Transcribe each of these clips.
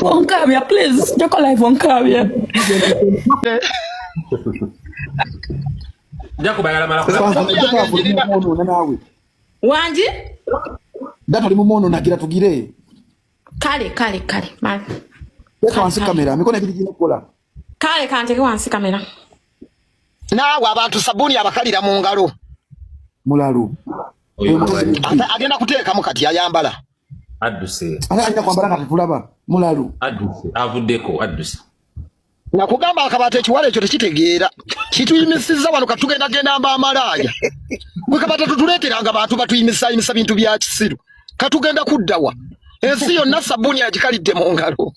Onkaabya please, joko live onkaabya. Naawe. Wangi. Data oli mumwonoona, gira tugire. Kale kale kale. Teeka wansi kamera, emikono ebiri girina okukola. Kale kanteke wansi kamera. Naawe abantu sabbuuni abakalira mu ngalo. Mulalu. Agenda kuteekamu kati ayambala. Adduse. Ate alina kwambala nga tetulaba. Mulalu. Adduse. Avuddeko adduse. Nakugamba akabaata ekiwala ekyo tekitegeera. Kituyimisiza wano katugenda genda mba amalaaya. Gwe kabaata tutuleeteranga bantu batuyimisayimisa bintu bya kisiru. Katugenda kuddawa. Ensi yonna sabbuuni agikalidde mu ngalo.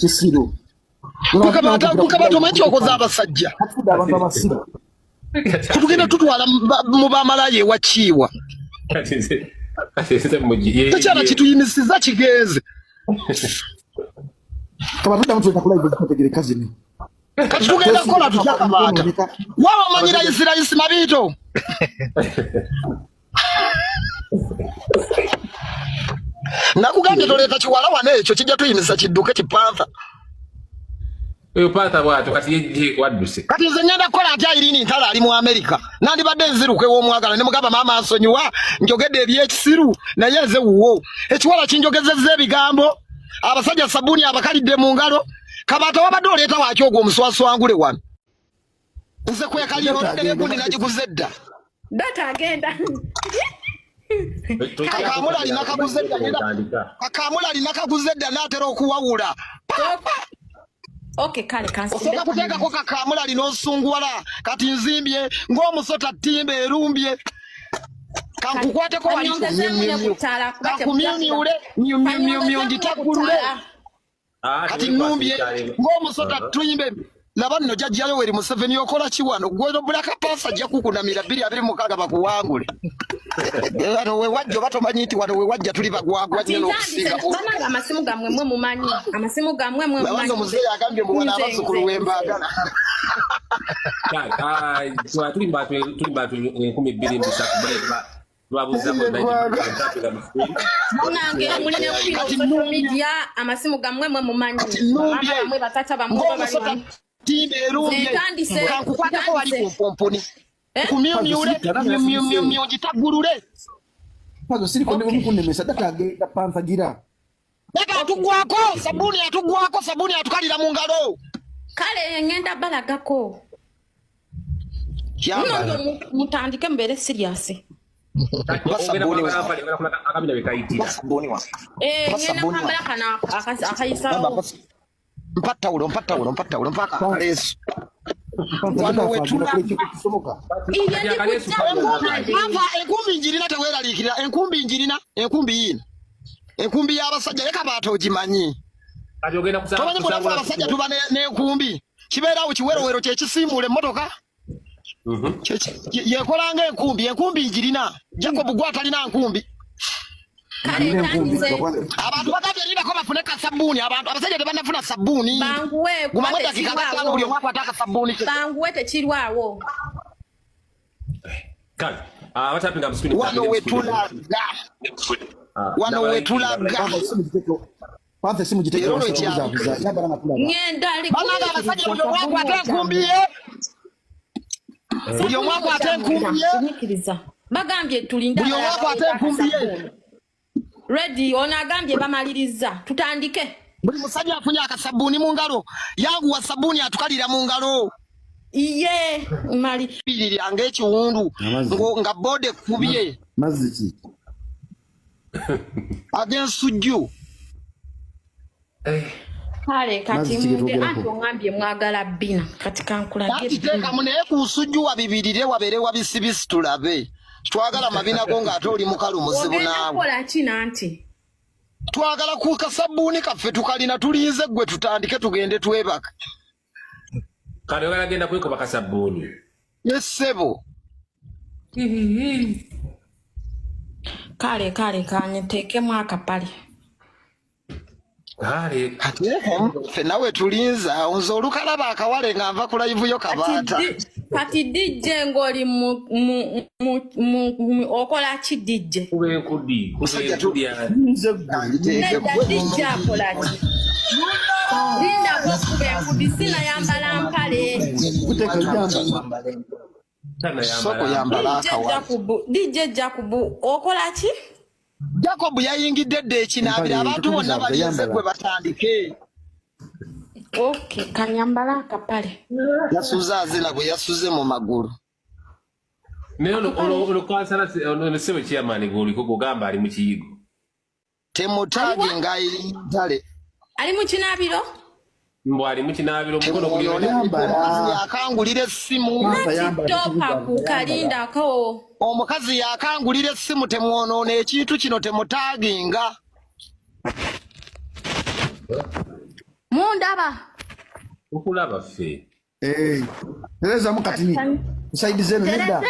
Kisiru. Gwe kabaata omanyi kyokoze abasajja. Katufudde abantu abasiru. Tugenda tutwala mu bamalaaya ewa Kiiwa. Tekyala kituyimisiza kigenze. Kaba tuddamu tuleta ku live ezitategereka zino. Kati tugenda kukola tutya kabaata? Waba omanyi layisi layisi mabiito. Nakugambye toleeta kiwala wano ekyo kijja tuyimisa kidduke kipantha. Oyo pantha bw'atyo kati yejjeeko adduse. Kati nze ngenda kukola ntya Irene Ntale ali mu Amerika. Nandibadde nziruka ew'omwagala ne mugamba maama nsonyiwa njogedde eby'ekisiru naye nze wuwo. Ekiwala kinjogezezza ebigambo. Abasajja sabbuuni abakalidde mu ngalo. Kabaata wabadde oleeta waaki ogwo omuswaswangule wano. Nze kwekalira oludde n'egundi nagiguze dda. Data agenda. Kakamulali nakaguze dda. Kakamulali nakaguze dda n'atera okuwawula. Okay, kale kansi. Osooka kuteekako kakamulali n'osunguwala kati nzimbye ng'omusota ttimba erumbye. Kankukwateko wali kankumyumyule myumyumyumyu ngitaggulule. Kati nnumbye ng'omusota tuyimbe. Laba nno jjajja Yoweri Museveni okola ki wano? Gwe Black Panther ajja kukunamira 2026 bakuwangule. Wano we wajja oba tomanyi nti wano we wajja tuli bagwagwa nnyo n'okusinga. Banange amasimu gammwe mwe mumanyi. Amasimu gammwe mwe Laba mumanyi. nno muzeeyi agambye mbu wano abazzukulu we mbaagala. Tuli bantu 2300 lwabuzaako. Munange mulina okuyiga Kati social nnumbye. media, amasimu gammwe mwe mumanyi. Kati nnumbye. Mama bammwe batata bammwe oba bali Ng'omusota wano. ttimba erumbye. Ntandise. Kankukwateko wali ku Ntandise. mpomponi. Eh? Kumyumyule myumyumyu ngitaggulule. Pazo siriko Okay. ndi mukunnemesa data agenda pantha gira. Data atugwako sabbuuni atugwako sabbuuni atukalira mu ngalo. Kale ngenda balagako. Yambala. Muno mutandike mubeere serious. Mpa sabbuuni wa. Akabina bekayitira. Mpa sabbuuni wa. Eh, Mpa ngenda sabbuuni wa. kwambala kano akayisawo. Mpa tawulo, mpa tawulo, mpa tawulo, mpa akaleesu. Pantha Wano data we agenda tula. kola ekintu kisoboka. Iye ndi kujja. Pantha enkumbi njirina teweeraliikirira enkumbi njirina enkumbi yiino. Enkumbi y'abasajja ye kabaata ogimanyi. Kati ogenda Tomanyi munafu abasajja tuba n'enkumbi. Kibeerawo kiwerowero kye kisiimuula emmotoka. Yekola ng'enkumbi, enkumbi njirina. Jacob gwe atalina nkumbi. Kale Nina enkumbi. ntandise. Abantu bagambye lindako bafune kasabbuuni abantu abasajja tebannafuna sabbuuni. Banguwe Gumamu kuba eddakiika 5 buli tekirwawo. omu akwate akasabbuuni ke. Banguwe tekirwawo. Kale abatapinga mu screen. Wano we tulaga. Wano we tulaga. Pantha esimu giteeke. Pantha esimu giteeke Era wansi olwo ekyalo. okubuzaabuza. Yambala nga tulaba. Ngenda ali. Bannange abasajja buli omu akwate enkumbi ye. Buli omu akwate enkumbi ye. Gumiikiriza. Bagambye tulinde. Buli omu akwate enkumbi ye. Ready, ono agambye bamaliriza. Tutandike. Buli musajja afunye akasabbuuni mu ngalo. Yanguwa sabbuuni atukalira mu ngalo. Iye, mali. Biririra ng'ekiwundu Amazzi. nga booda ekkubye Mazzi ki? ag'ensujju. Kale kati Mazzi ki munde getwogerako? anti oŋambye mwagala bina. Kati kankulage. Anti teekamu naye ku nsujju wabibirire wabeere wabisibisi tulabe. Twagala mabina go ng'ate oli mukalu muzibu Ogenda naawe. kukola ki nanti? Twagala ku kasabbuuni kaffe tukalina tulinze ggwe tutandike tugende twebaka. Kale oyagala genda kwekuba kasabbuuni. Ye ssebo. Kale kale kanteekemu akapale. Kale. Kati ffe nawe tulinze awo nze olukalaba akawale nga nva ku live yo kabaata. Kati DJ ng'oli mu okola ki DJ? Kuba enkudi. Musajja Enkudi. Nze gwe. Nedda DJ akola ki? Linda bwokuba enkubi sinayambala mpale. Soko yambala akawala. DJ Jacob okola ki? Jacob yayingidde dda ekinaabiro abantu bonna balinze gwe batandike. Okay, kanyambala akapale. Yasuze azina gwe yasuze mu magulu. Naye ono kansala ono ssebo chairman gw'oliko gw'ogamba ali mu kiyigo. Temutaage ng'ayintale. Ali mu kinaabiro? Mbu ali mu kinaabiro omukono guli Omukazi yakangulira essimu. Topa ku kalindako. Omukazi yakangulira essimu temwonoona ekintu kino temutaaginga. Mundaba. Okulaba ffe. Terezamu katini. Saidi zenu nedda.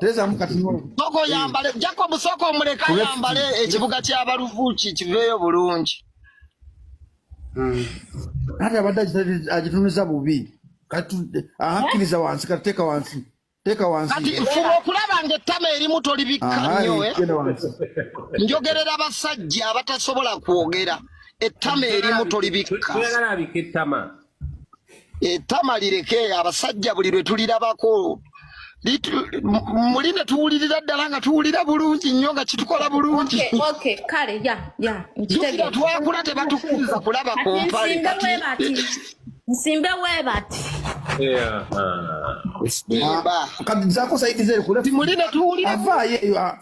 Terezamu katini. Soko yambale Jacob soko omuleka yambale ekibuga ky'abaluvuki kiveeyo bulungi. Ate abadde agitunuza bubi. Akkiriza wansi kati teeka wansi. Teeka wansi. Kati fuba okulaba ng'ettama erimu tolibikka nnyo. Njogerera abasajja abatasobola kwogera. Ettama erimu tolibikka. Toyagala abika ettama. Ettama lireke abasajja buli lwe tulirabako. Muli ne tuwulirira ddala nga tuwulira bulungi nnyo nga kitukola bulungi. Okay, kale ya ya. Jjukira twakula tebatukkiriza kulaba ku mpale. Nsimbe weebati. Kati zaako saidi zeri kule. Muli ne tuwulira. Avaayo eyo.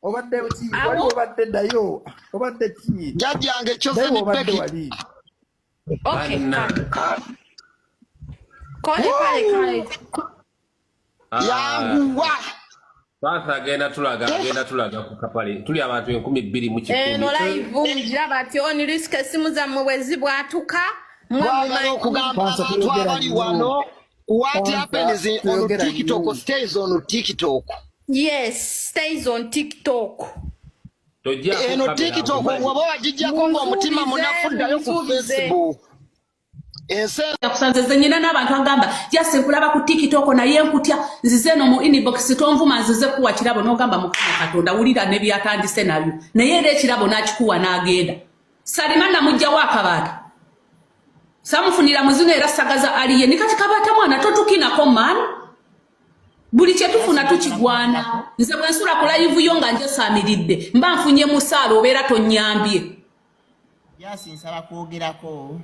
Obadde ki? Wali obadde ddayo. Obadde ki? Jjajjange Chosen Becky. Okay, kale. Kale kale kale. Yanguwa. Sasa agenda tulaga ku kapale. Tuli abantu 2100. Eno live ngiraba ati on risk essimu zammwe bwe zibwatuka. Mwagala okugamba abantu abali wano what happens on TikTok stays on TikTok. Yes, stays on TikTok. Eno TikTok bw'oba wagiggyako ng'omutima munafu ddayo ku Facebook. Kusanze zenyina n'abantu agamba jase nkulaba ku TikTok naye nkutya nzize no mu inbox tonvuma nzize kuwa kirabo n'ogamba Mukama Katonda wulira ne byatandise nabyo naye era ekirabo n'akikuwa n'agenda. Salima namugjawo akabaata samufunira muzino era sagaza aliye nikati kabaata mwana totukinako man buli kye tufuna tukigwana. Nze bwe nsula ku live yo nga njesaamiridde mba nfunye musaala obeera tonnyambye. Jasi nsaba kwogerako.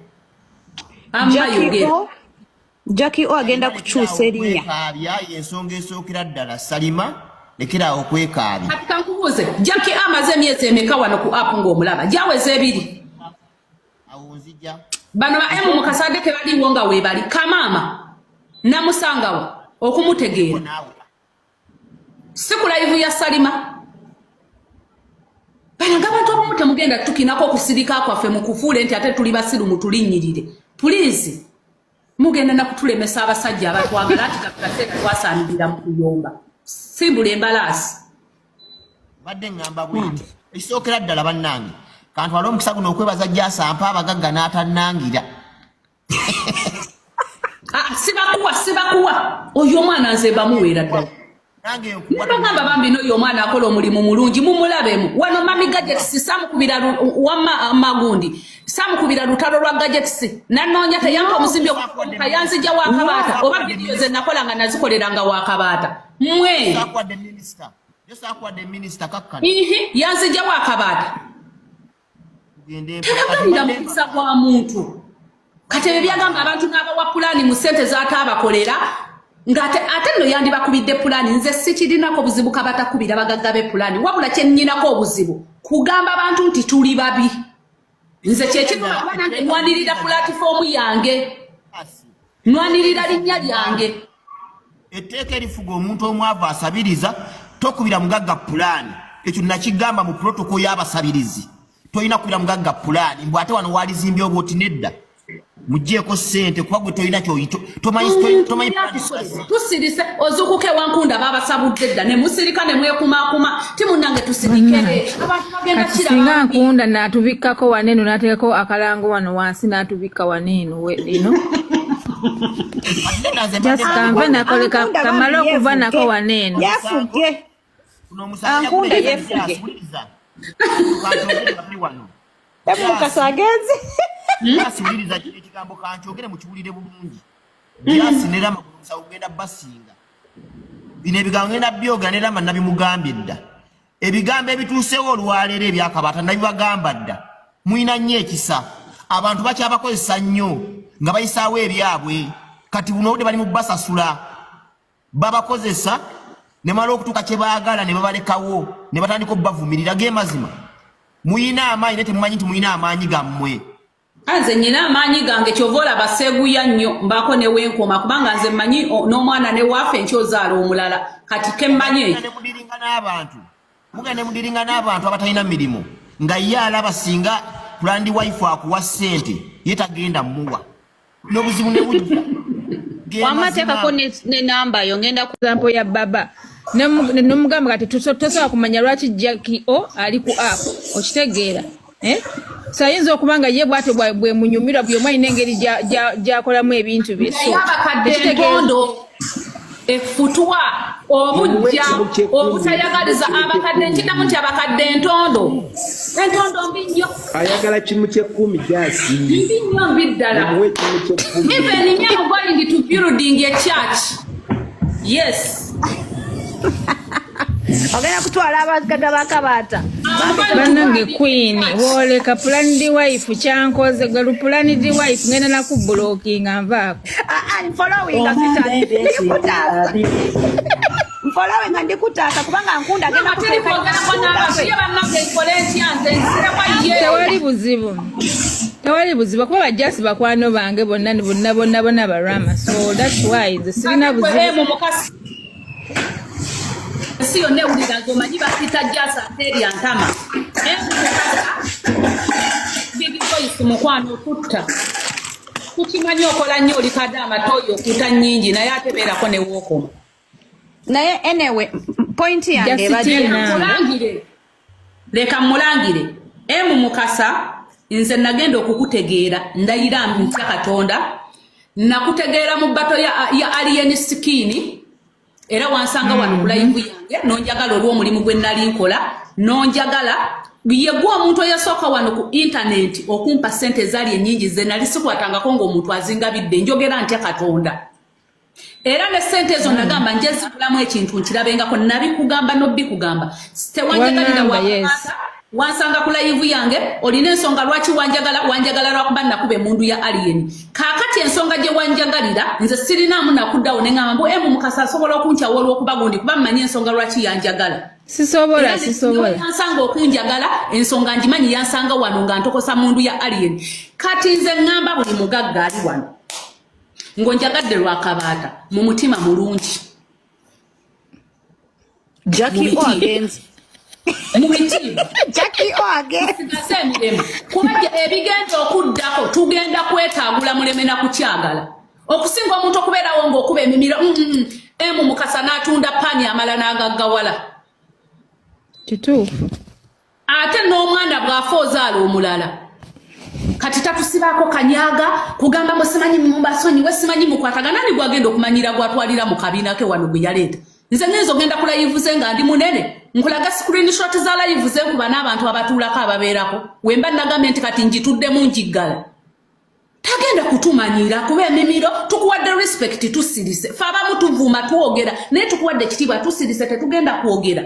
Jackie O agenda kukyusa erinnya. Ensonga esookera ddala Salima lekera okwekaabya. Kati kankubuuze Jackie amaze emyezi emeka wano ku app ng'omulaba gyaweza 2. Awo nzija. Bano ba emu mukasadde ke baliwo nga weebali kamaama namusangawo okumutegeera. Si ku live ya Salima. Bano ng'abantu abamu temugenda tukinako okusirika kwaffe mukufuule nti ate tuli basiru mutulinnyirire. Please mugenda na kutulemesa abasajja abatwagala ati kaseera twasaanirira mu kuyomba. Simbula embalaasi. Badde ŋŋamba bwe nti ekisookera ddala bannange kantwale omukisa guno okwebaza Jasa ampa abagagga n'atannangira. Sibakuwa oyo omwana nze bamuweera ddala. Nibagamba bambi n'oyo omwana akola omulimu mulungi mumulabemu. Wano Mami Gadgets samukubira wamma magundi samukubira lutalo lwa Gadgets nanoonya teyampa omusimbi okuka yanzija wakabaata oba vidiyo ze nakola nga nazikoleranga wakabaata mmwe yanzija wakabaata teragalira mukisa gwa muntu. Kati ebyo byagamba abantu n'abawa pulaani mu ssente z'ataabakolera ng'ate ate nno yandibakubidde pulaani. Nze sikirinako buzibu kabatakubira bagagga be pulaani, wabula kye nnyinako obuzibu kugamba abantu nti tuli babi. Nze kye kinuma kuba nange nwanirira pulatifoomu yange, nwanirira linnya lyange. Etteeka erifuga omuntu omwavu asabiriza tokubira mugagga pulaani. Ekyo nakigamba mu protocol y'abasabirizi. Tolina kubira mugagga pulaani mbu ate wano walizimbye oba oti nedda. Muggyeko ssente kuba gwe tolina ky'oyita tomanyi tusirise ozuukuka ewankunda baabasabudde dda ne musirika ne mwekumaakuma timunnange tusirike abantu bagenda Kati singa Nkunda n'atubikkako wano eno n'ateekako akalango wano wansi n'atubikka wano eno eno. Just kanve nako leka kamale okuva nako wano eno. Yefuge. Ankunda yefuge. Kankyogere nga tuli wano. Mukasa agenze. Jasi, wuliriza kino ekigambo kankyogere mukiwulire bulungi. Jasi ne Rama musawo genda basinga. Bino ebigambo ngenda byogera ne Rama nabimugambye dda. Ebigambo ebituusewo olwaleero ebyakabaata nabibagamba dda. Mulina nnyo ekisa. Abantu bakyabakozesa nnyo nga bayisaawo ebyabwe. Kati buno obudde bali mu basasula. Babakozesa ne mala okutuuka kye baagala ne babalekawo ne batandika okubavumirira. Ge mazima. Muyina amaanyi naye temumanyi nti muyina amaanyi gammwe. Nze nyina amaanyi gange, kyova olaba seeguya nnyo, mbaako ne wenkoma, kubanga nze mmanyi n'omwana ne waafe nkyozaala omulala. Kati kemmanyi ekyo. Mugenda ne mudiringa n'abantu. Mugenda ne mudiringa n'abantu abatalina mirimu nga ye alaba singa planned wife akuwa ssente ye tagenda muwa. N'obuzibu ne bujja. Ge Wamma mazima. teekako ne namba yo ngenda ku Example ya baba nomugamba kati tosobola kumanya lwaki Jackie O ali ku app, okitegeera, eh? So ayinza okuba nga ye bwatyo bwe munyumirwa, buli omu alina engeri gy'akolamu ebintu bye, so Naye abakadde ekitegeeza entondo, effutwa, obujja, obutayagaliza abakadde. Nkiddamu nti abakadde entondo, entondo mbi nnyo. Ayagala kimu kyekumi, Jasi. Mbi nnyo, mbi ddala. Muwe kimu kyekumi. Even me, I'm going to building a church, yes. Ogenda kutwala abagagga bakabaata. I'm going to Bannange, build a Queen church. Bwoleka planned wife kyankoze gwe lu planned wife, ngenda nakublockinga, nvaako. Nfollowinga, ndikutaasa. Nfollowinga, ndikutaasa kubanga nkunda agenda. Mama, teri kwogerako n'abantu ye. Bannange, nkole ntya nze? Nzirewa ye? Tewali buzibu, tewali buzibu, kuba bajasi bakwano bange bonna bonna bonna bonna barama, so that's why nze sirina buzibu. Emu mukasi, ensi yonna ewulira nze omanyi bakita Jasa Terya Ntama. Emu mukasa, big voice, mukwano, otutta tukimanyi, okola nnyo, oli kadaama toyo okuta nnyingi, naye ate beerako ne wookoma. Naye anyway, point yange ebadde Justina. Mulangire, leka mulangire. Emu mukasa, nze nagenda okukutegeera, ndayira ntya Katonda, nakutegeera mu battle ya Alien Skin. Era wansanga wano ku live yange nonjagala olw'omulimu gwe nali nkola, nonjagala. Yegwe omuntu eyasooka wano ku intaneti okumpa sente ezaali ennyingi ze nali sikwatangako ng'omuntu azingabidde. Njogera ntya Katonda. Era ne sente ezo nagamba nje zigulamu ekintu nkirabengako. Nabikugamba nobikugamba, tewanjagalira. Wangamba, yes. Wansanga ku live yange, olina ensonga lwaki wanjagala. Wanjagala lwakuba nakuba emundu ya Alien. Kaakati ensonga gye wanjagalira, nze sirinaamu nakuddawo neŋŋamba mbu emu mukasa asobola okunkyawa olw'okuba gundi, kuba mmanyi ensonga lwaki yanjagala. Sisobola. Era Sisobola. yansanga okunjagala, ensonga ngimanyi, yansanga wano nga ntokosa mundu ya Alien. Kati nze ŋŋamba buli mugagga ali wano ng'onjagadde lwakabaata, mu mutima mulungi, Jackie O agenze. Mu bitiibwa. Jackie O agenze. Sigaze emirembe, kuba ebigenda okuddako tugenda kwetaagula muleme na kukyagala. Okusinga omuntu okubeerawo ng'okuba emimiro, emu mukasa n'atunda paani amala n'agaggawala. Kituufu. Ate n'omwana bw'afa ozaala omulala. Kati tatusibaako kanyaga kugamba musimanyi, mubasonyiwe, simanyi mukwatagana ni gwagenda okumanyira gwatwalira mu kabiina ke wano gwe yaleeta. Nze ngenza ogenda ku live ze nga ndi munene, nkulaga screenshot za live ze nkuba n'abantu abatuulako ababeerako. Wemba nagambye nti kati njituddemu njiggala, tagenda kutumanyira kuba emimiro. Tukuwadde respect, tusirise. Fe abamu tuvuuma, twogera, naye tukuwadde ekitiibwa, tusirise, tetugenda kwogera.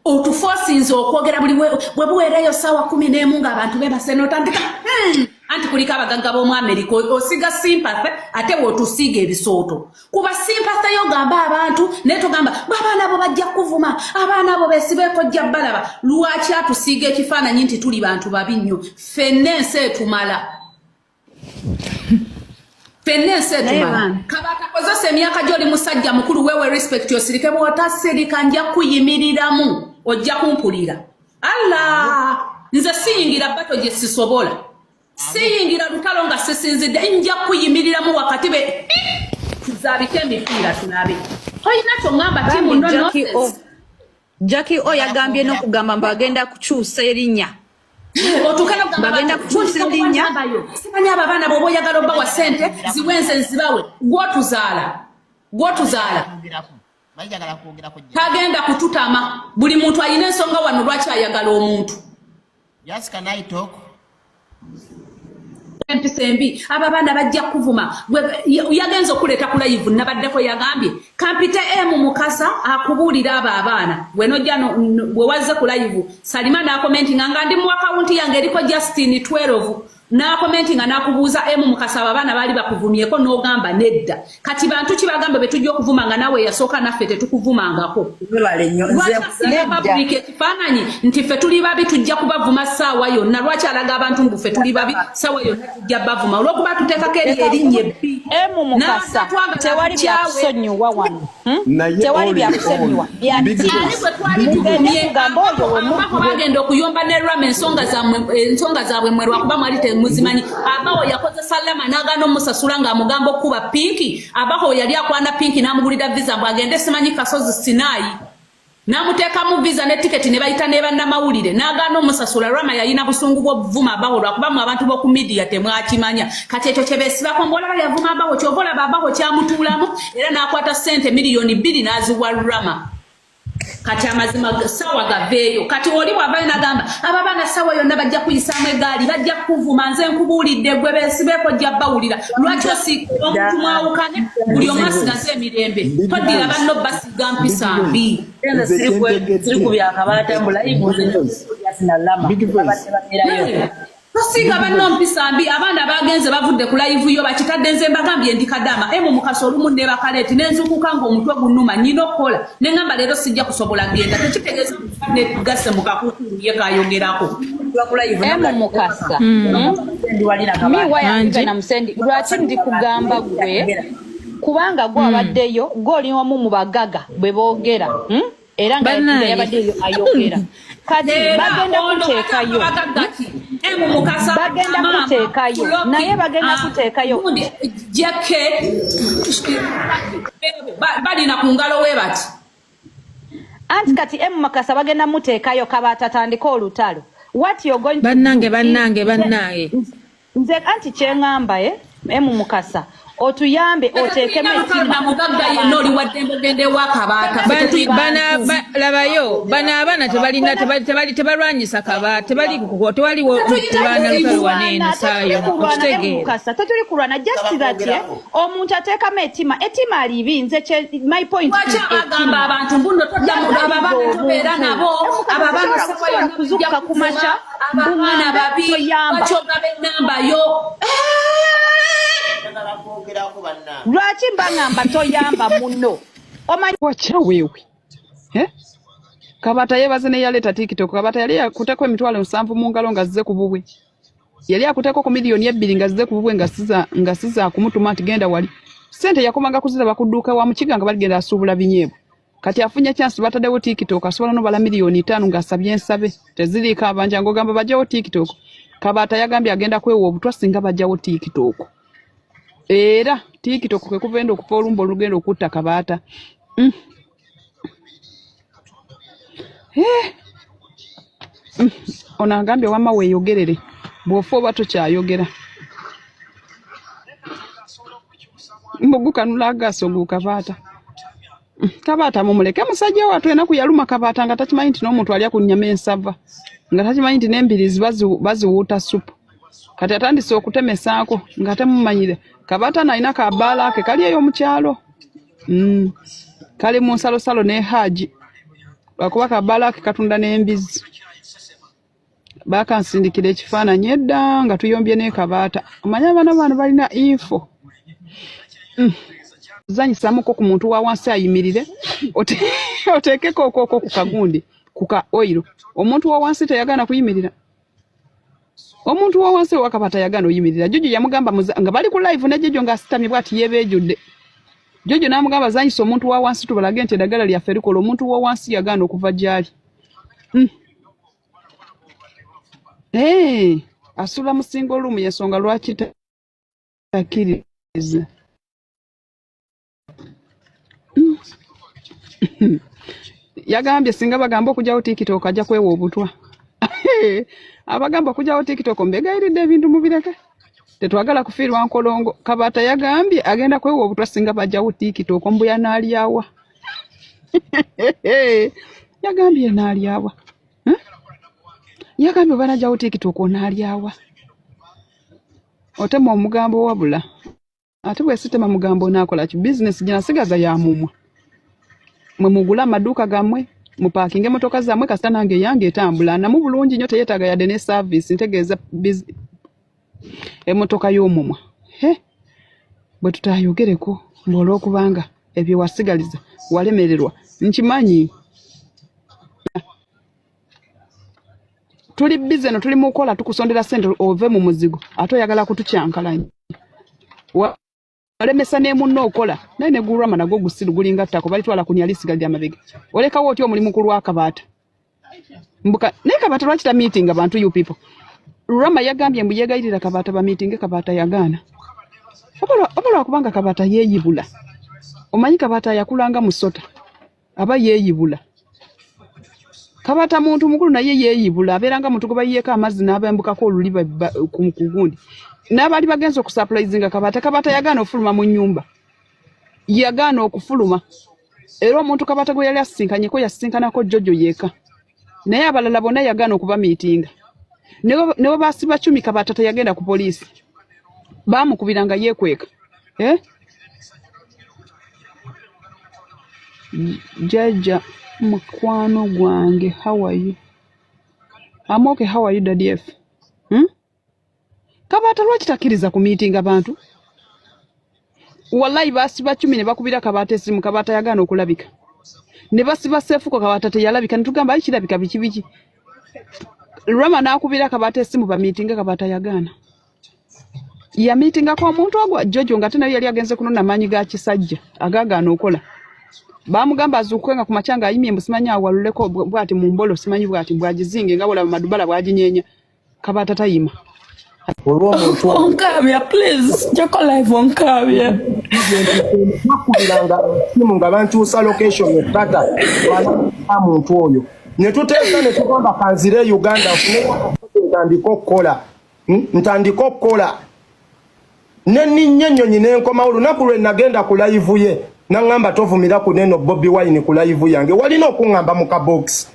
Otuforcinze okwogera buli bwe buweereyo saawa 11 ng'abantu bebase n'otandika, Anti kuliko abagagga b'omu Amerika, osiga sympathy ate bw'otusiiga ebisooto. Kuba sympathy yo, gamba abantu, naye togamba abaana abo bajja kuvuma, abaana abo beesibeeko, jja balaba. Lwaki atusiiga ekifaananyi nti tuli bantu babi nnyo? Ffenna ensi etumala, ffenna ensi etumala. Kabatakozesa emyaka gy'oli musajja mukulu, wewe respect, osirike. Bw'otasirika nja kuyimiriramu, ojja kumpulira. Allah, nze siyingira battle gye sisobola, siyingira lutalo nga sisinzidde. Nja kuyimiriramu wakati be tuzaabike emipiira tulabe. Tolina kyoŋŋamba timu no nonsense. Jackie O yagambye n'okugamba mbu agenda kukyusa erinnya. Otuuke n'okugamba Bagenda abantu, kukyusa erinnya. Simanyi abo abaana bw'oba oyagala obbawa ssente ziwenze nzibawe, gwotuzaala, gwotuzaala. Njagala kwogerako. Tagenda kututama. Buli muntu alina ensonga wano lwaki ayagala omuntu. Just can I talk? Empisa embi, abo abaana bajja kuvuma. Yagenza okuleeta ku live, nabaddeko, yagambye kampite emu Mukasa akubuulira abo abaana. Bwenojja bwe wazze ku live, Salima n'acommentinga nga ndi mu akawunti yange eriko Justin 12, n'acommentinga n'akubuuza, "Emu Mukasa, abo abaana baali bakuvumyeko?" N'ogamba nedda. Kati bantu ki bagamba be tujja okuvuma nga naawe yasooka naffe tetukuvumangako? Webale nnyo. Lwaki Nze asiiga public ekifaananyi nti ffe tuli babi, tujja kubavuma ssaawa yonna? Lwaki alaga abantu mbu ffe tuli babi, ssaawa yonna tujja bavuma, olw'okuba tuteekako eri erinnya ebbi? Emu Mukasa, tewali byakusonyiwa wano, Naye Tewali oli- byakusonyiwa. oli- Bya Big tiri. Ani gwe twali Mugende tuvumye? kugamba oyo we Abaho bagenda okuyomba ne Rama ensonga zammwe, ensonga zaabwe mmwe lwakuba mwali temuzimanyi. Abaho yakozesa Lama n'agaana omusasula ng'amugamba okukuba Pinki. Abaho yali akwana Pinki n'amugulira visa mbu agende simanyi kasozi Sinaayi, n'amuteekamu visa ne tiketi ne bayita ne bannamawulire, n'agaana omusasula. Rama yalina busungu bw'obuvuma Abaho lwakuba mu abantu b'oku media temwakimanya. Kati ekyo kye beesibako ng'olaba yavuma Abaho, kyova olaba Abaho kyamutuulamu era n'akwata ssente 2 million n'aziwa Rama. Kati amazima sawa gaveeyo. Kati oli bw'avayo n'agamba abo abaana sawa yonna bajja kuyisaamu egaali, bajja kukuvuma, nze nkubuulidde, gwe beesibeeko, jja bawulira. Lwaki osi omuntu mwawukane, buli omu asigaze emirembe? Toddira banno basiga mpisa mbi. Nze siri ku byakabaata mbu live, nze sinalama Big Voice. babadde babeerayo. Tosinga banno mpisa mbi. Abaana bagenze bavudde ku live yo bakitadde. Nze mbagambye ndi kadama emu Mukasa, olumu nebakaleeti nenzukuka ng'omutwe gunnuma, nyina okukola neŋŋamba leero sijja kusobola genda. Tekitegeeza negasse mu kakuukulu ye kayogerako. Tuba ku live. Emu Mukasa, Ndi wali na mi Kabaata. why am Angi. even am sending, lwaki ndi kugamba gwe? Kubanga gwe abaddeyo, gwe oli omu mu bagaga bwe boogera, Era nga Bannange. yabaddeyo ayogera. Kati Era bagenda ono kuteekayo. abagagga ki? Emu Mukasa, Bagenda maama, kuteekayo. Fuloki, Naye bagenda kuteekayo. gundi, Jeke balina ku ngalo we bati. Anti kati emu Mukasa bagenda muteekayo, Kabaata tandika olutalo. What you're going to Bannange, do bannange, bannange. Nze anti kyeŋŋamba, e emu Mukasa, otuyambe oteekemu Tetulina ettima. mugagga yenna, oli waddembe ogenda ewa Kabaata. Labayo bano abaana tebalina tebalwanyisa Kabaata, tebali tewaliwo kulwana lutalo waneeno saayo okitegeera. Mukasa, tetuli kulwana, just that omuntu ateekamu ettima, ettima libi. Nze my point Lwaki is abagamba ettima. abantu mbuno toddamu abo abaana tobeera nabo, abo abaana Sobola kuzuukuka ku makya, abo abaana babi? toyamba. Lwaki ogaba ennamba yo? Njagala kwogerako, bannange. Lwaki mba ŋŋamba toyamba muno? Omanyi Wacha wewe, eh? Kabata yebaze ne yaleeta TikTok. Kabata yali akuteko 70,000 mu ngalo nga azze ku bubwe, yali akuteko ku 2 million nga azze ku bubwe, nga siza kumutuma nti genda wali. Sente yakomanga kuziraba ku dduuka wa Mukiga nga baligenda asuubula binyeebwa. Kati afunye chance, bataddewo TikTok, asobola nobala 5 million ng'asabye ensabe teziriiko abanja ng'ogamba bajjawo TikTok. Kabata yagambye agenda kwewa obutwa singa bajjawo TikTok. Era TikTok kwe kuvenda okufa olumba olugenda okutta Kabaata. Eh. Ono agambye wamma weeyogerere, bw'ofa oba tokyayogera mbugukanula agaso gu Kabaata. Kabaata mumuleke musajja wattu. Enaku yaluma Kabaata nga takimanyi nti n'omuntu alya ku nnyama ensava, nga takimanyi nti n'embirizi baziwuuta supu. Kati atandise okutemesaako nga temumanyire. Kabaata nalina kabaala ke kali eyo mu kyalo. Kali mu nsalosalo ne Haji, lwakuba kabaala ke katunda n'embizi. Bakansindikira ekifaananyi edda nga tuyombye ne Kabaata. Omanye abaana bano balina info. Zanyisamuko ku muntu wa wansi ayimirire, oteekeko okwoko ku kagundi ku ka oil. Omuntu wa wansi teyagaana kuyimirira. Omuntu wa wansi owa Kabaata yagaana oyimirira. Jojo yamugamba nga bali ku live ne Jojo ng'asitamye bw'ati yeebeejudde. Jojo n'amugamba zanyisa omuntu wa wansi tubalage nti eddagala lyaffe likola. Omuntu wa wansi yagaana okuva gy'ali. Hey, asula mu single room, yensonga lwaki takkiriza. Yagambye singa bagamba okugyawo TikTok ajja kwewa obutwa. Abagamba okugyawo TikTok mbegayiridde ebintu mubireke, tetwagala kufiirwa nkolongo. Kabaata yagambye agenda kwewa obutwa singa bajjawo TikTok, mbuya n'alyawa. Yagambye naalyawa. Eh? Yagambye banajjawo TikTok onaalyawa. Otema omugambo wabula. Ate bwe sitema mugambo onaakola ki? Bizinesi gye nasigaza ya mumwa. Mwe mugule amaduuka gammwe, mupaakinge emmotoka zammwe kasita nange eyange etambula. Namu bulungi nnyo teyeetaaga yadde ne service ntegeeza emmotoka y'omumwa. He! Bwe tutaayogereko mbu olw'okubanga ebyo wasigaliza walemererwa. Nkimanyi. Tuli busy no tuli mukola tukusondera sente ove mu muzigo ate oyagala kutukyankalanya. Walemesa ne munno okola naye ne gurama nagwo gusiru gulinga ttako balitwala kunya lisigalira mabega. Olekawo otya omulimu ku lwakabaata? Mbuka naye Kabaata lwaki ta meeting abantu you people? Rama yagambye mbu yeegayirira Kabaata ba meeting Kabaata yagaana. Oba lwakubanga Kabaata yeeyibula. Omanyi Kabaata yakulanga musota. Aba yeeyibula. Kabaata muntu mukulu naye yeeyibula abeera nga muntu gwe bayiyeeko amazzi n'abambukako oluli ku gundi. N'abaali bagenze okusapulayizinga Kabaata, Kabaata yagaana okufuluma mu nnyumba. Yagaana okufuluma. Era omuntu Kabaata gwe yali asisinkanyeko yasisinkanako Jojo yekka. Naye abalala bonna yagaana okubamiitinga. Ne bwe baasiba Cumi Kabaata teyagenda ku poliisi. Baamukubira nga yeekweka. Eh? Jjajja mukwano gwange how are you? I'm okay, how are you Daddy F? Hmm? Kabaata lwaki takkiriza ku miitinga bantu? Wallahi basiba Cumi ne bakubira Kabaata essimu Kabaata yagaana okulabika. Ne basiba Sefuko Kabaata teyalabika ne tugamba ayi kirabika biki biki. Rama n'akubira Kabaata essimu bamiitinge Kabaata yagaana. Yamiitingako omuntu ogwo Jojo nga ate naye yali agenze kunona maanyi ga kisajja agaagaana okola. Baamugamba azuukuke nga ku makya ng'ayimye mbu simanyi awaluleko bw'ati mu mbolo simanyi bw'ati bw'agizinge nga bw'olaba Madubala bw'aginyeenya. Kabaata tayima. Olw'omuntu Onkaabya please joko live onkaabya. Bakubiranga essimu nga bankyusa location ettata muntu oyo ne tuteesa ne tugamba kanzire e Uganda nfune ntandike okukola ntandike okukola ne nninnya ennyonyi ne nkomawo olunaku lwe nagenda ku live ye naŋŋamba tovumira ku neno Bobi Wine ku live yange walina okuŋŋamba mu kabokisi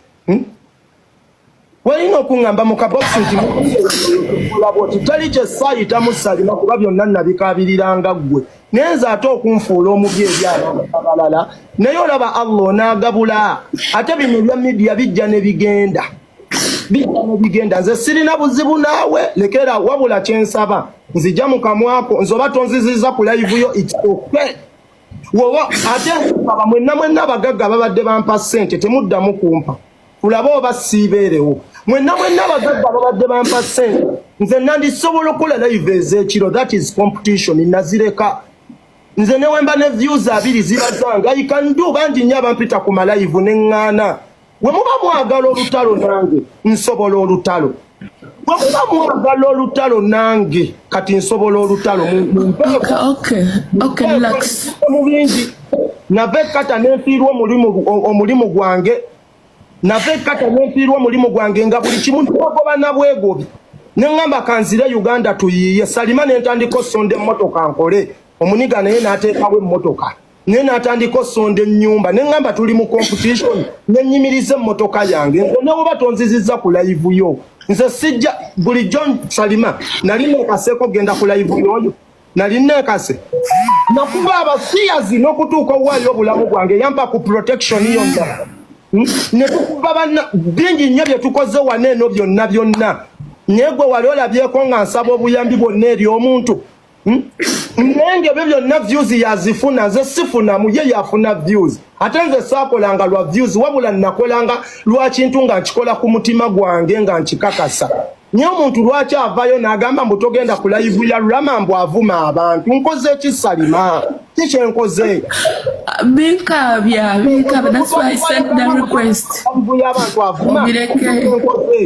walina okuŋŋamba mu kabokisi nti oti tali kye saayitamu salima kuba byonna nabikaabiriranga ggwe naye nze ate okunfuula omubi eri abantu abalala naye olaba Allah onaagabula ate bino ebya midiya bijja ne bigenda bijja ne bigenda nze sirina buzibu naawe lekera wabula kyensaba nzija mu kamwako nze oba tonziziza ku live yo it's okay woba ate nsaba mwenna mwenna abagagga babadde bampa ssente temuddamu kumpa tulabe oba siibeerewo mwenna mwenna abagagga babadde bampa ssente nze nandisobola okukola live ez'ekiro that is competition nazireka nze newemba ne views abiri ziba zange I can do bangi nnyo abampita ku malayivu ne ŋŋaana we muba mwagala olutalo nange nsobola olutalo we muba mwagala olutalo nange kati nsobola olutalo mu bingi nava ekkata nenfiirwa omulimu gwange nava ekkata nenfiirwa omulimu gwange nga buli kimu ntogoba na bwegobi ne ŋŋamba kanzire Uganda tuyiiye Salima ne ntandika osonda emmotoka nkole omuniga naye n'ateekawo emmotoka naye n'atandika osonda ennyumba ne ŋŋamba tuli mu competition ne nnyimiriza emmotoka yange nze ne woba tonzizizza ku live yo nze sijja bulijjo Salima nali neekaseeko genda ku live yoyo nali neekase nakuba abasiyazi n'okutuuka owaayo obulamu bwange yampa ku protection yonna ne tukuba banna bingi nnyo bye tukoze wano eno byonna byonna naye gwe wali olabyeko nga nsaba obuyambi bwonna eri omuntu naye nga ebyo byonna views yazifuna nze sifunamu ye yafuna views ate nze saakolanga lwa views wabula nakolanga lwa kintu nga nkikola ku mutima gwange nga nkikakasa naye omuntu lwaki avayo n'agamba mbu togenda ku live ya Rama mbu avuma abantu nkoze ki Salima ki kyenkoze Binkaabya binkaabya that's why I sent the request live y'abantu avuma Obireke.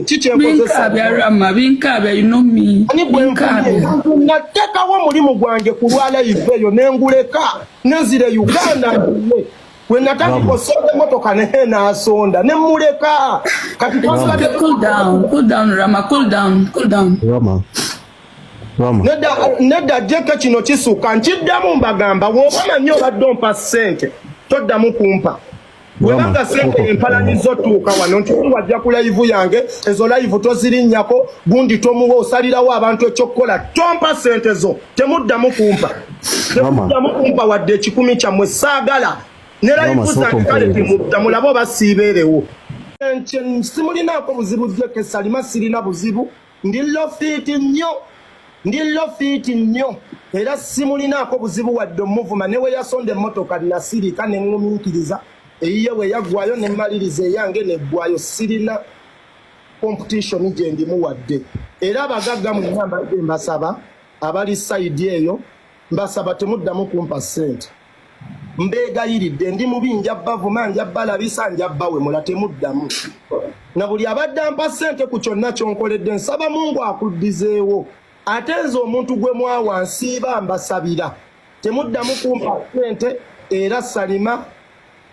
ki kyenkoze Binkaabya Rama binkaabya you know me Ani gwe binkaabya nateekawo omulimu gwange ku lwa live eyo ne nguleka nenzira e Uganda ntuule we natandika osonda emmotoka naye n'asonda ne mmuleka kati It's okay cool down cool down Rama cool down cool down Rama. Rama. nedda nedda jeke kino kisukka nkiddamu mbagamba bw'oba manyi obadde ompa ssente toddamu kumpa Bwebanga sente empalanyiza otuuka wano nti gundi wajja ku live yange, ezo live tozirinnyako, gundi tomuwa, osalirawo abantu ekyokukola. Tompa sente zo, temuddamu kumpa, temuddamu kumpa wadde 100 kyammwe, saagala ne live zange. Kale temudda, mulabe oba siibeerewo. Simulinaako buzibu jeke Salima, sirina buzibu, ndi lofiti nnyo, ndi lofiti nnyo, era simulinaako buzibu wadde omuvuma. Ne we yasonda emmotoka nasirika ne ŋŋumiikiriza, eyiye bwe yaggwayo ne mmaliriza eyange neggwayo. Sirina competition gye ndimu wadde. Era abagagga mwenna mbadde mbasaba, abali side eyo mbasaba temuddamu kumpa ssente, mbeegayiridde. Ndi mubi, nja bavuma, nja balabisa, nja bawemula, temuddamu. Na buli abadde ampa ssente ku kyonna kyonkoledde, nsaba Mungu akuddizeewo. Ate nze omuntu gwe mwawa nsiiba mbasabira, temuddamu kumpa ssente. Era Salima,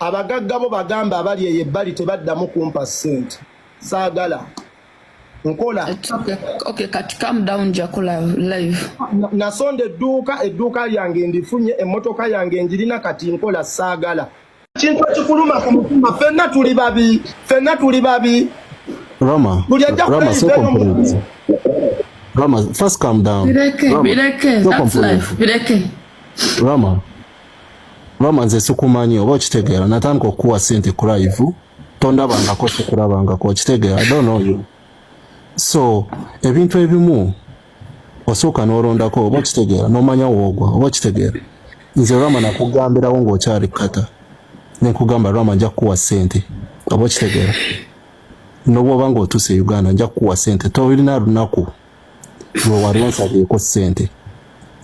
abagagga bo bagamba abali eyo ebbali tebaddamu kumpa ssente, saagala nkola. Okay, kati calm down, nja kola live. Nasonda edduuka, edduuka lyange ndifunye, emmotoka yange njirina, kati nkola, saagala kintu ekikuluma ku mutima. Ffenna tuli babi, ffenna tuli babi. Rama, Buli ajja Rama, so kulayira eyo compliments. Rama, first calm down. Bireke. Rama, Bireke. so That's compliments. life, bireke. Rama, Rama, nze sikumanyi oba okitegeera. Natandika okukuwa ssente ku live, tondabangako, sikulabangako, okitegeera? I don't know you. So ebintu ebimu osooka n'olondako oba okitegeera, n'omanya woogwa oba okitegeera. Nze Rama nakugambirawo ng'okyali kata, nenkugamba Rama nja kukuwa ssente oba okitegeera, nobwoba ng'otuuse e Uganda nja kukuwa ssente. Tolina lunaku lwe wali onsabyeko ssente.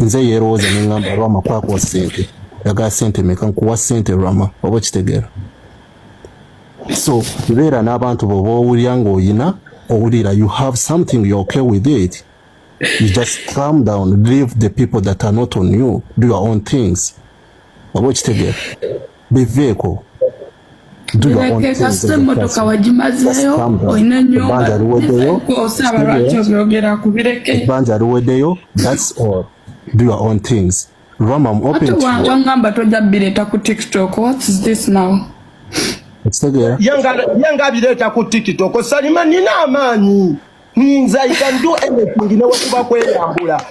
Nze yeerowooza neŋŋamba Rama kwakuwa ssente, yagala ssente meka, nkuwa ssente Rama oba okitegeera. So beera n'abantu bw'oba owulira ng'oyina, owulira you have something, you're okay with it, you just calm down, leave the people that are not on you, do your own things oba okitegeera, biveeko, do your own Bireke. things. Kasita emmotoka wagimazeeyo, olina ennyumba. Ebbanja liweddeyo. Osaba lwaki obyogera ku? Bireke. Ebbanja liweddeyo, that's all. Do your own things, Rama. I'm open Ate to you. wangamba tojja bireeta ku TikTok. What is this now? Okitegeera? Ye nga abireeta ku TikTok. Salima, nina amaanyi, nze I can do anything, newekuba kweyambula.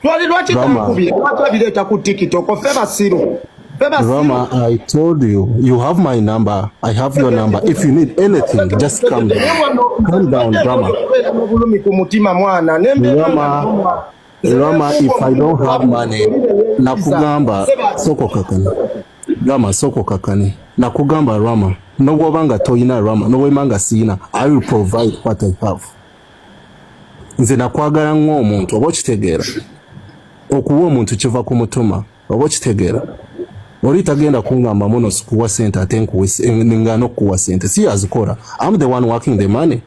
Twali lwaki Rama. tankubira? Lwaki abireeta ku TikTok? Ffe basiru, ffe basiru. Rama, I told you, you have my number. I have your number. If you need anything, just calm down. Calm down, Rama. Okubeera n'obulumi ku mutima, mwana, nembeera. Rama, Rama, if I don't have money, nakugamba soko kakane. Rama, soko kakane. Nakugamba Rama, nobwoba nga toyina Rama, nobwema nga siina, I will provide what I have. Nze nakwagala ng'omuntu oba okitegeera. Okuwa omuntu kiva ku mutima oba okitegeera. Oli tagenda kungamba muno sikuwa sente ate nkuwe nga n'okukuwa sente si yazikola. I'm the one working the money.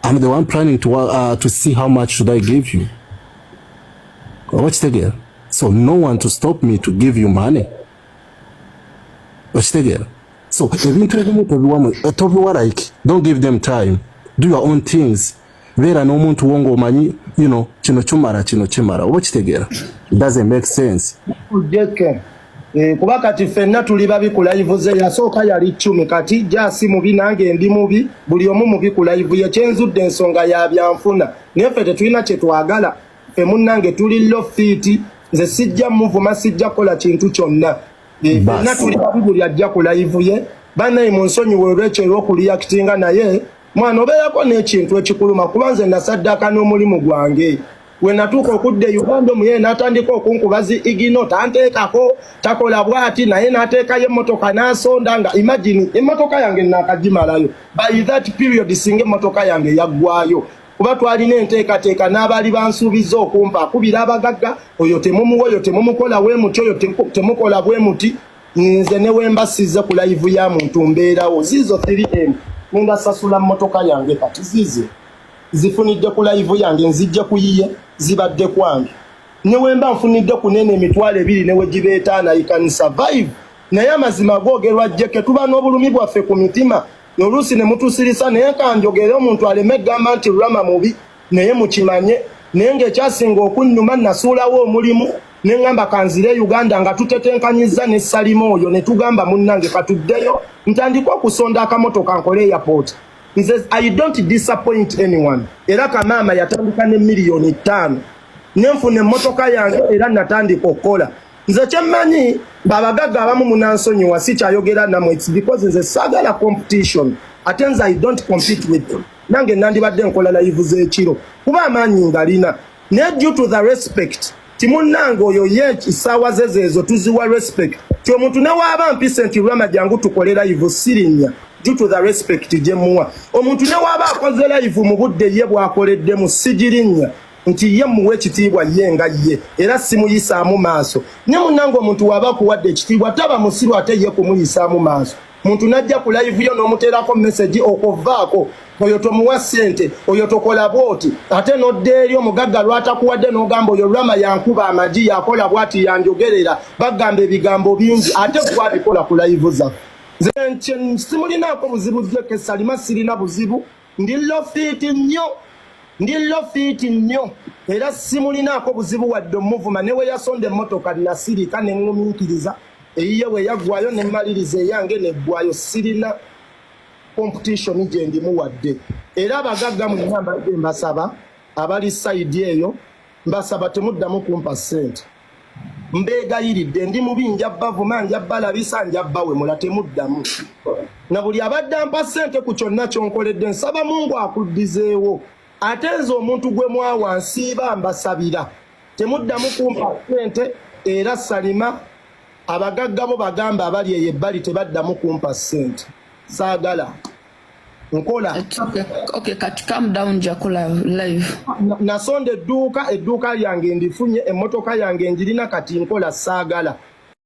I'm the one planning to see how much should I give you oba okitegeera. So no one to stop me to give you money, okitegeera? So ebintu ebimu tobiwa, tobiwa, like, don't give them time. Do your own things. Beera n'omuntu wo ng'omanyi, kino kimala, kino kimala oba okitegeera. It doesn't make sense. Jeke. Eh, kuba kati ffenna tuli babi ku live ze. Yasooka yali cumi, kati jasi mubi, nange ndi mubi, buli omu mubi ku live ye. Kyenzudde ensonga ya byanfuna, naye ffe tetulina kye twagala. Ffe munnange tuli low fit. Nze sijja muvuma, sijja kukola kintu kyonna. Eh, ffenna tuli babi, buli ajja ku live ye. Bannaye munsonyiwe olwekyo, olw'okureactinga, naye mwana obeerako n'ekintu ekikuluma, kuba nze nasaddaaka n'omulimu gwange. We natuuka okudda e Uganda, omuye n'atandika okunkuba zi igino, tanteekako, takola bw'ati, naye n'ateekayo emmotoka n'asonda. Nga imagine emmotoka yange naakagimalayo. By that period singa emmotoka yange yaggwayo, kuba twalina enteekateeka n'abaali bansuubiza okumpa. Akubira abagagga, oyo temumuwa, oyo temumukola bwe muti, oyo temukola bwe muti. Nze ne wemba sizze ku live ya muntu, mbeerawo. Ziizo 3M ngenda sasula mmotoka yange, kati ziizo zifunidde ku live yange, nzijje kuyiye, zibadde kwange. Ne wemba nfunidde ku nene 20,000, ne wegiba 5, I can survive. Naye amazima googerwa jjeke, tuba n'obulumi bwaffe ku mitima, oluusi ne mutusirisa. Naye kanjogere omuntu aleme egamba nti Rama mubi, naye mukimanye. Naye ng'ekyasinga okunnuma, nasuulawo omulimu. Ne ŋŋamba kanzire e Uganda nga tutetenkanyizza ne Salima oyo ne tugamba munnange katuddeyo ntandike okusonda akamotoka nkole airport. Nze I don't disappoint anyone. Era kamaama yatandika ne 5 million ne nfuna emmotoka yange era natandika okukola. Nze kyemmanyi, babagagga abamu munansonyiwa sikyayogera namwe. It's because nze saagala competition, ate nze I don't compete with them. Nange nandibadde nkola live z'ekiro kuba amaanyi ngalina, naye due to the respect ti munnange oyo ye essaawa ze zeezo tuziwa respect ti omuntu ne waaba mpise nti Rama jangu tukole live, sirinnya due to the respect gye muwa. Omuntu ne waaba akoze live mu budde ye bw'akoleddemu, sigirinnya nti ye muwa ekitiibwa ye nga ye era simuyisaamu maaso. Ne munnange omuntu waaba akuwadde ekitiibwa taba musiru ate ye kumuyisaamu maaso. Muntu najja ku live yo n'omuteerako message okuvaako oyo tomuwa ssente, oyo tokola bwoti, ate n'odda eri omugagga lwatakuwadde n'ogamba oyo Rama yankuba amagi, yakola bwati, yanjogerera, bagamba ebigambo bingi ate gwabikola ku live zaffe. Nze simulinaako buzibu jeke Salima, sirina buzibu, ndi lofiti nnyo, ndi lofiti nnyo era simulinaako buzibu wadde omuvuma. Ne we yasonda emmotoka nasirika ne ŋŋumiikiriza eyiye we yaggwayo ne mmaliriza eyange neggwayo. Sirina competition gye ndimu wadde. Era abagagga mwenna mbadde mbasaba abali side eyo, mbasaba temuddamu kumpa ssente, mbeegayiridde. Ndi mubi, nja bavuma, nja balabisa, nja bawemula, temuddamu. Na buli abadde ampa ssente ku kyonna kyonkoledde, nsaba Mungu akuddizeewo. Ate nze omuntu gwe mwawa nsiiba mbasabira, temuddamu kumpa ssente. Era Salima, abagagga bo bagamba abali eyo ebbali tebaddamu kumpa ssente, saagala nkola. It's okay. Okay, kati calm down, Jakula live. Nasonda edduuka, edduuka lyange ndifunye, emmotoka yange njirina, kati nkola, saagala.